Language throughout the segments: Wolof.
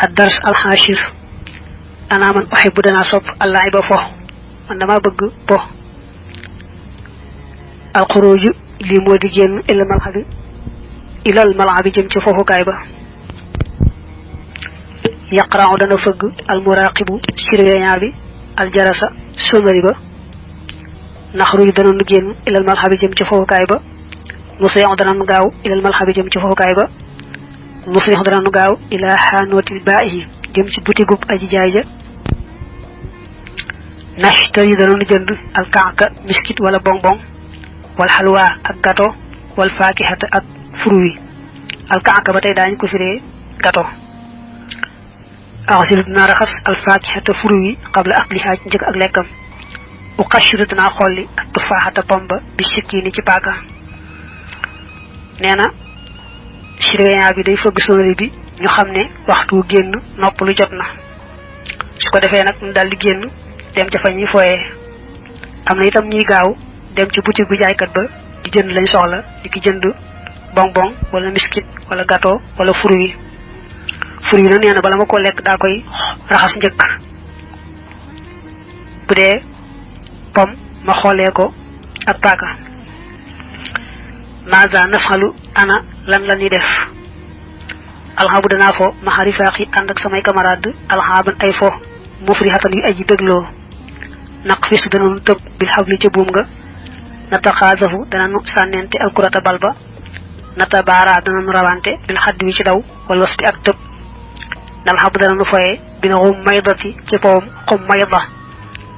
الدرس الحاشر أنا من أحب دنا صب اللعب فه من ما بق به الخروج لمودجين إلى الملعب جم فه كايبا يقرأ دنا فق المراقب سريان بي الجرس سمريبا نخرج دنا نجين إلى الملعب جم فه كايبا نسيع دنا نغاو إلى الملعب جم فه كايبا نسيح dana nu gaaw ila hanotil ba'i jëm ci boutique aji jaay ja nashtari dana nu jënd al ka'ka biscuit wala bonbon wal halwa ak gâteau wal fakihata ak fruit al ka'ka batay dañ ko firé gâteau aghsil dana raxas al fakihata fruit qabla aqliha jëk ak lekkam u qashru dana xolli ak tufahata pomba bi sikini ci paaka neena siréen bi day fëgg sonnerie bi ñu xamné waxtu génn nopp lu jotna su ko défé nak ñu dal di génn dem ci fañi foyé amna itam ñi gaaw dem ci boutique bu jaay kat ba di jënd lañ soxla di ki jënd bonbon wala biscuit wala gâteau wala fruit na néna bala mako lek da koy raxas ñëk bu dé pom ma xolé ko ak paaka ماذا نفعل انا لن لني def alhabu dana fo maharifaqi and ak samay camarade alhaban ay fo mufrihatan yu aji beglo naqfis dana teub bil habli ci boom nga natakhazafu dana nu sanente alqurata balba natabara dana nu rawante bil hadwi ci daw wal wasbi ak teub alhabu dana nu foye bil maydati ci pom xum mayda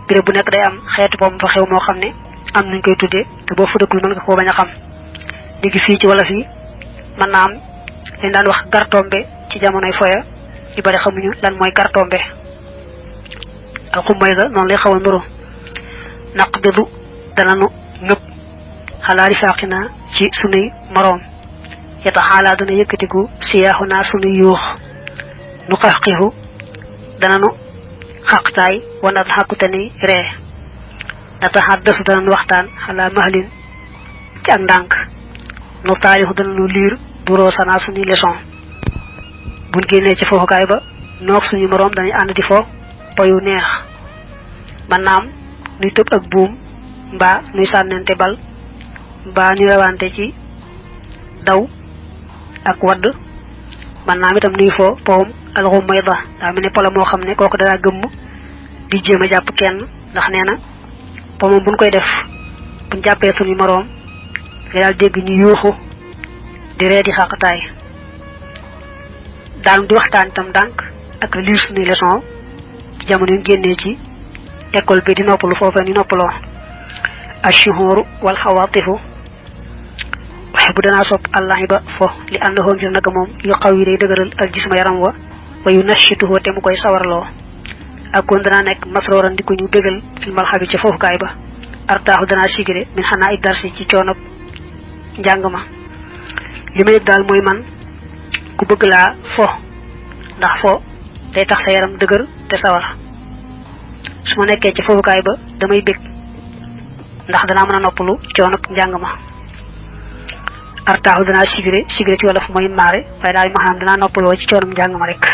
bire bu nek day am xéetu pom fa xew mo xamne am nañ koy tuddé te bo fudekul man nga ko baña xam digi fi ci wala fi man naam len daan wax gartombe ci jamonoy foya ci bari xamuñu lan moy gartombe al xumayda non lay xawal nuru naqbidu dananu nepp xalaari faqina ci sunuy morom yata hala dana yëkëtiku siyahuna sunuy yuux nu xaqihu dananu xaqtay wana xaqutani re nata haddasu danan waxtaan xala mahlin ci ak ndank no taarixu dana nu liir buro sana suñu leçon buñ génnee ci foofukaay ba noog suñu morom dañuy ànd di fo payu neex man naam nuy tëb ak buum mbaa nuy sànnente bal mbaa ñu rawante ci daw ak wadd man naam itam nuy fo powum alxum mayda daa mel ne pola moo xam ne kooku dana gëmm di jéem a jàpp kenn ndax nee na pomam buñ koy def buñ jàppee suñu morom dal dégg ñu yuuxu di reedi xaqataay daal di waxtaan tam dank ak liir suñu leçon ci jamono yu génnee ci école bi di noppalu foofa ni noppaloo ashuhuru wal xawaatifu waxe bu danaa sopp allahi ba fo li àndaxoo ngir naka moom yu xaw yi day dëgëral al jisma yaram wa wa yu nashituhu te mu koy sawarloo ak kon danaa nekk masrooran di ko ñu bégal fil malxabi ca foofukaay ba artaaxu danaa sigire min xanaa i darsi ci coonob njangama limay dal moy man ku bëgg la fo ndax fo day tax sa yaram dëgër te sawar suma nekké ci fofukaay ba damay bëgg ndax dana mëna noppalu coono ak njangama artaahu dana sigire ci wala fu moy maré fay daal ma xam dana noppaloo ci coono njangama rek